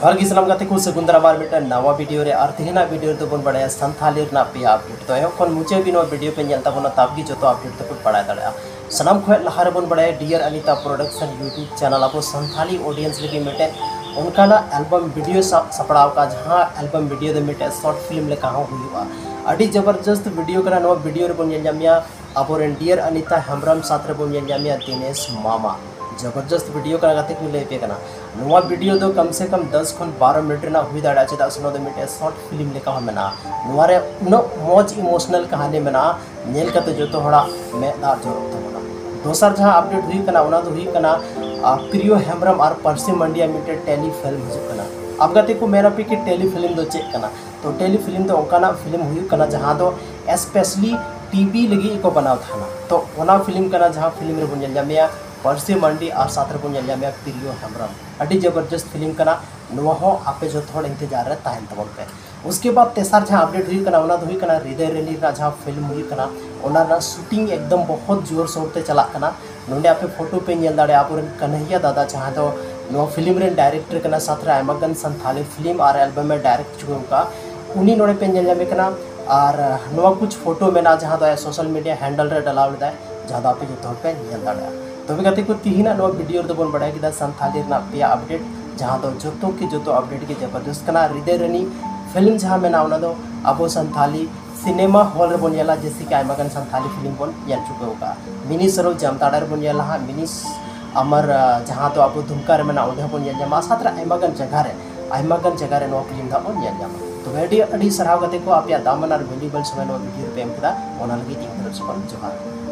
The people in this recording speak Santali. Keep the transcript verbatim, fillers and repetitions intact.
ᱡᱚᱦᱟᱨ ᱜᱮ ᱥᱟᱱᱟᱢ ᱜᱟᱛᱮ ᱠᱚ, ᱥᱟᱹᱜᱩᱱ ᱫᱟᱨᱟᱢ ᱟᱨ ᱢᱤᱫᱴᱮᱱ ᱱᱟᱣᱟ ᱵᱷᱤᱰᱤᱭᱳ ᱨᱮ᱾ ᱟᱨ ᱛᱮᱦᱮᱧᱟᱜ ᱵᱷᱤᱰᱤᱭᱳ ᱨᱮᱫᱚ ᱵᱚᱱ ᱵᱟᱲᱟᱭᱟ ᱥᱟᱱᱛᱷᱟᱞᱤ ᱨᱮᱱᱟᱜ ᱯᱮᱭᱟ ᱟᱯᱰᱮᱴ᱾ ᱛᱚ ᱮᱦᱚᱵ ᱠᱷᱚᱱ ᱢᱩᱪᱟᱹᱫ ᱦᱟᱹᱵᱤᱡ ᱱᱚᱣᱟ ᱵᱷᱤᱰᱤᱭᱳ ᱯᱮ ᱧᱮᱞ ᱛᱟᱵᱚᱱᱟ, ᱛᱟᱵ ᱜᱮ ᱡᱚᱛᱚ ᱟᱯᱰᱮᱴ ᱫᱚᱯᱮ ᱵᱟᱲᱟᱭ ᱫᱟᱲᱮᱭᱟᱜᱼᱟ᱾ ᱥᱟᱱᱟᱢ ᱠᱷᱚᱱ ᱞᱟᱦᱟ ᱨᱮᱵᱚᱱ ᱵᱟᱲᱟᱭᱟ dear Anita production YouTube channel ᱟᱵᱚ ᱥᱟᱱᱛᱷᱟᱞᱤ ᱚᱰᱤᱭᱮᱱᱥ ᱞᱟᱹᱜᱤᱫ ᱢᱤᱫᱴᱮᱱ ᱚᱱᱠᱟᱱᱟᱜ ᱮᱞᱵᱟᱢ ᱵᱷᱤᱰᱤᱭᱳ ᱥᱟᱵ ᱥᱟᱯᱲᱟᱣ ᱟᱠᱟᱫ, ᱡᱟᱦᱟᱸ ᱮᱞᱵᱟᱢ ᱵᱷᱤᱰᱤᱭᱳ ᱫᱚ ᱢᱤᱫᱴᱮᱱ ᱥᱚᱨᱴ ᱯᱷᱤᱞᱢ ᱞᱮᱠᱟ ᱦᱚᱸ ᱦᱩᱭᱩᱜᱼᱟ᱾ ᱟᱹᱰᱤ ᱡᱚᱵᱚᱨᱡᱚᱥᱛ ᱵᱷᱤᱰᱤᱭᱳ ᱠᱟᱱᱟ᱾ ᱱᱚᱣᱟ ᱵᱷᱤᱰᱤᱭᱳ ᱨᱮᱵᱚᱱ ᱧᱮᱞ ᱧᱟᱢᱮᱭᱟ ᱟᱵᱚᱨᱮᱱ ᱰᱤᱭᱟᱨ ᱟᱱᱤᱛᱟ ᱦᱮᱢᱵᱨᱚᱢ ᱥᱟᱛ ᱨᱮᱵᱚᱱ ᱧᱮᱞ ᱧᱟᱢᱮᱭᱟ ᱫᱤᱱᱮᱥ ᱢᱟᱢᱟ᱾ ᱡᱚᱵᱚᱨᱡᱚᱥᱛ ᱵᱷᱤᱰᱤᱭᱳ ᱠᱟᱱᱟ ᱜᱟᱛᱮ ᱠᱚ, ᱞᱟᱹᱭ ᱯᱮ ᱠᱟᱱᱟ᱾ ᱱᱚᱣᱟ ᱵᱷᱤᱰᱤᱭᱳ ᱫᱚ ᱠᱚᱢ ᱥᱮ ᱠᱚᱢ ᱫᱚᱥ ᱠᱷᱚᱱ ᱵᱟᱨᱚ ᱢᱤᱱᱤᱴ ᱨᱮᱱᱟᱜ ᱦᱩᱭ ᱫᱟᱲᱮᱭᱟᱜᱼᱟ, ᱪᱮᱫᱟᱜ ᱥᱮ ᱱᱚᱣᱟ ᱫᱚ ᱢᱤᱫᱴᱮᱱ ᱥᱚᱨᱴ ᱯᱷᱤᱞᱢ ᱞᱮᱠᱟ ᱦᱚᱸ ᱢᱮᱱᱟᱜᱼᱟ᱾ ᱱᱚᱣᱟ ᱨᱮ ᱩᱱᱟᱹᱜ ᱢᱚᱡᱽ ᱤᱢᱳᱥᱚᱱᱟᱞ ᱠᱟᱹᱦᱱᱤ ᱢᱮᱱᱟᱜᱼᱟ, ᱧᱮᱞ ᱠᱟᱛᱮ ᱡᱚᱛᱚ ᱦᱚᱲᱟᱜ ᱢᱮᱫ ᱫᱟᱜ ᱡᱚᱨᱚᱜ ᱛᱟᱵᱚᱱᱟ᱾ ᱫᱚᱥᱟᱨ ᱡᱟᱦᱟᱸ ᱟᱯᱰᱮᱴ ᱦᱩᱭᱩᱜ ᱠᱟᱱᱟ, ᱚᱱᱟ ᱫᱚ ᱦᱩᱭᱩᱜ ᱠᱟᱱᱟ ᱟᱨ ᱯᱨᱤᱭᱚ ᱦᱮᱢᱵᱨᱚᱢ ᱟᱨ ᱯᱟᱹᱨᱥᱤ ᱢᱟᱱᱰᱤᱭᱟᱜ ᱢᱤᱫᱴᱮᱱ ᱴᱮᱞᱤ ᱯᱷᱤᱞᱢ ᱦᱤᱡᱩᱜ ᱠᱟᱱᱟ᱾ ᱟᱯ ᱜᱟᱛᱮ ᱠᱚ ᱢᱮᱱ ᱟᱯᱮ ᱠᱤ ᱴᱮᱞᱤ ᱯᱷᱤᱞᱢ ᱫᱚ ᱪᱮᱫ ᱠᱟᱱᱟ? ᱛᱚ ᱴᱮᱞᱤ ᱯᱷᱤᱞᱢ ᱫᱚ ᱚᱱᱠᱟᱱᱟᱜ ᱯᱷᱤᱞᱢ ᱦᱩᱭᱩᱜ ᱠᱟᱱᱟ ᱡᱟᱦᱟᱸ ᱫᱚ ᱥᱯᱮᱥᱟᱞᱤ ᱴᱤᱵᱷᱤ ᱞᱟᱹᱜᱤᱫ ᱜᱮᱠᱚ ᱵᱮᱱᱟᱣ ᱛᱟᱦᱮᱱᱟ᱾ ᱛᱚ ᱚᱱᱟ ᱯᱷᱤᱞᱢ ᱠᱟᱱᱟ ᱡᱟᱦᱟᱸ ᱯᱷᱤᱞᱢ ᱨᱮᱵᱚᱱ ᱧᱮᱞ ᱧᱟᱢᱮᱭᱟ ᱯᱟᱹᱨᱥᱤ ᱢᱟᱱᱰᱤ ᱟᱨ ᱥᱟᱛ ᱨᱮᱵᱚᱱ ᱧᱮᱞ ᱧᱟᱢᱮᱭᱟ ᱯᱨᱤᱭᱚ ᱦᱮᱢᱵᱨᱚᱢ᱾ ᱟᱹᱰᱤ ᱡᱚᱵᱚᱨᱡᱚᱥᱛ ᱯᱷᱤᱞᱢ ᱠᱟᱱᱟ᱾ ᱱᱚᱣᱟ ᱦᱚᱸ ᱟᱯᱮ ᱡᱚᱛᱚ ᱦᱚᱲ ᱤᱱᱛᱮᱡᱟᱨ ᱨᱮ ᱛᱟᱦᱮᱱ ᱛᱟᱵᱚᱱ ᱯᱮ᱾ ᱩᱥᱠᱮ ᱵᱟᱫ ᱛᱮᱥᱟᱨ ᱡᱟᱦᱟᱸ ᱟᱯᱰᱮᱴ ᱦᱩᱭᱩᱜ ᱠᱟᱱᱟ, ᱚᱱᱟ ᱫᱚ ᱦᱩᱭᱩᱜ ᱠᱟᱱᱟ ᱦᱨᱤᱫᱚᱭ ᱨᱟᱱᱤ ᱨᱮᱱᱟᱜ ᱡᱟᱦᱟᱸ ᱯᱷᱤᱞᱢ ᱦᱩᱭᱩᱜ ᱠᱟᱱᱟ, ᱚᱱᱟ ᱨᱮᱱᱟᱜ ᱥᱩᱴᱤᱝ ᱮᱠᱫᱚᱢ ᱵᱚᱦᱩᱛ ᱡᱳᱨ ᱥᱳᱨ ᱛᱮ ᱪᱟᱞᱟᱜ ᱠᱟᱱᱟ᱾ ᱱᱚᱰᱮ ᱟᱯᱮ ᱯᱷᱳᱴᱳ ᱯᱮ ᱧᱮᱞ ᱫᱟᱲᱮᱭᱟᱜᱼᱟ, ᱟᱵᱚᱨᱮᱱ ᱠᱟᱱᱦᱟᱭᱟ ᱫᱟᱫᱟ, ᱡᱟᱦᱟᱸ ᱫᱚ ᱱᱚᱣᱟ ᱯᱷᱤᱞᱢ ᱨᱮᱱ ᱰᱟᱭᱨᱮᱠᱴᱚᱨ ᱠᱟᱱᱟ, ᱥᱟᱛ ᱨᱮ ᱟᱭᱢᱟ ᱜᱟᱱ ᱥᱟᱱᱛᱷᱟᱞᱤ ᱯᱷᱤᱞᱢ ᱟᱨ ᱮᱞᱵᱟᱢ ᱮ ᱰᱟᱭᱨᱮᱠᱴ ᱪᱩᱠᱟᱹᱣ ᱟᱠᱟᱫᱼᱟ, ᱩᱱᱤ ᱱᱚᱰᱮ ᱯᱮ ᱧᱮᱞ ᱧᱟᱢᱮ ᱠᱟᱱᱟ᱾ ᱟᱨ ᱱᱚᱣᱟ ᱠᱩᱪ ᱯᱷᱳᱴᱳ ᱢᱮᱱᱟᱜᱼᱟ ᱡᱟᱦᱟᱸ ᱫᱚ ᱟᱭᱟᱜ ᱥᱳᱥᱟᱞ ᱢᱤᱰᱤᱭᱟ ᱦᱮᱱᱰᱮᱞ ᱨᱮ ᱰᱟᱞᱟᱣ ᱞᱮᱫᱟᱭ, ᱡᱟᱦᱟᱸ ᱫᱚ ᱟᱯᱮ ᱡᱚᱛᱚ ᱦᱚᱲ ᱯᱮ ᱧᱮᱞ ᱫᱟᱲᱮᱭᱟᱜᱼᱟ᱾ ᱛᱚᱵᱮ ᱜᱟᱛᱮ ᱠᱚ, ᱛᱤᱦᱤᱧᱟᱜ ᱱᱚᱣᱟ ᱵᱷᱤᱰᱤᱭᱳ ᱨᱮᱫᱚ ᱵᱚᱱ ᱵᱟᱲᱟᱭ ᱠᱮᱫᱟ ᱥᱟᱱᱛᱷᱟᱞᱤ ᱨᱮᱱᱟᱜ ᱯᱮᱭᱟ ᱟᱯᱰᱮᱴ, ᱡᱟᱦᱟᱸ ᱫᱚ ᱡᱚᱛᱚ ᱠᱤ ᱡᱚᱛᱚ ᱟᱯᱰᱮᱴ ᱜᱮ ᱡᱚᱵᱚᱨᱫᱚᱥᱛ ᱠᱟᱱᱟ᱾ ᱦᱨᱤᱫᱚᱭ ᱨᱟᱱᱤ ᱯᱷᱤᱞᱢ ᱡᱟᱦᱟᱸ ᱢᱮᱱᱟᱜᱼᱟ, ᱚᱱᱟ ᱫᱚ ᱟᱵᱚ ᱥᱟᱱᱛᱷᱟᱞᱤ ᱥᱤᱱᱮᱢᱟ ᱦᱚᱞ ᱨᱮᱵᱚᱱ ᱧᱮᱞᱟ, ᱡᱮᱭᱥᱮ ᱠᱤ ᱟᱭᱢᱟ ᱜᱟᱱ ᱥᱟᱱᱛᱷᱟᱞᱤ ᱯᱷᱤᱞᱢ ᱵᱚᱱ ᱧᱮᱞ ᱪᱩᱠᱟᱹᱣ ᱟᱠᱟᱫᱼᱟ᱾ ᱢᱤᱱᱤ ᱥᱚᱨᱚᱜ ᱡᱟᱢᱛᱟᱲᱟ ᱨᱮᱵᱚᱱ ᱧᱮᱞᱟ ᱦᱟᱸᱜ, ᱢᱤᱱᱤ ᱟᱢᱟᱨ, ᱟᱸ, ᱡᱟᱦᱟᱸ ᱫᱚ ᱟᱵᱚ ᱫᱩᱢᱠᱟ ᱨᱮ ᱢᱮᱱᱟᱜᱼᱟ, ᱚᱸᱰᱮ ᱦᱚᱸᱵᱚᱱ ᱧᱮᱞ ᱧᱟᱢᱟ᱾ ᱥᱟᱛ ᱨᱮ ᱟᱭᱢᱟ ᱜᱟᱱ ᱡᱟᱭᱜᱟ ᱨᱮ, ᱟᱭᱢᱟ ᱜᱟᱱ ᱡᱟᱭᱜᱟ ᱨᱮ ᱱᱚᱣᱟ ᱯᱷᱤᱞᱢ ᱫᱚ ᱦᱟᱸᱜ ᱵᱚᱱ ᱧᱮᱞ ᱧᱟᱢᱟ᱾ ᱛᱚᱵᱮ ᱟᱹᱰᱤ, ᱟᱹᱰᱤ ᱥᱟᱨᱦᱟᱣ ᱜᱟᱛᱮ ᱠᱚ, ᱟᱯᱮᱭᱟᱜ ᱫᱟᱢᱟᱱ ᱟᱨ ᱵᱷᱮᱞᱩᱭᱮᱵᱚᱞ ᱥᱚᱢᱚᱭ ᱱᱚᱣᱟ ᱵᱷᱤᱰᱤᱭᱳ ᱨᱮᱯᱮ ᱮᱢ ᱠᱮᱫᱟ, ᱚᱱᱟ ᱞᱟᱹᱜᱤᱫ ᱤᱧ ᱛᱚᱨᱚᱯ ᱥᱮᱫ ᱠᱷᱚᱱ ᱡᱚᱦᱟᱨ᱾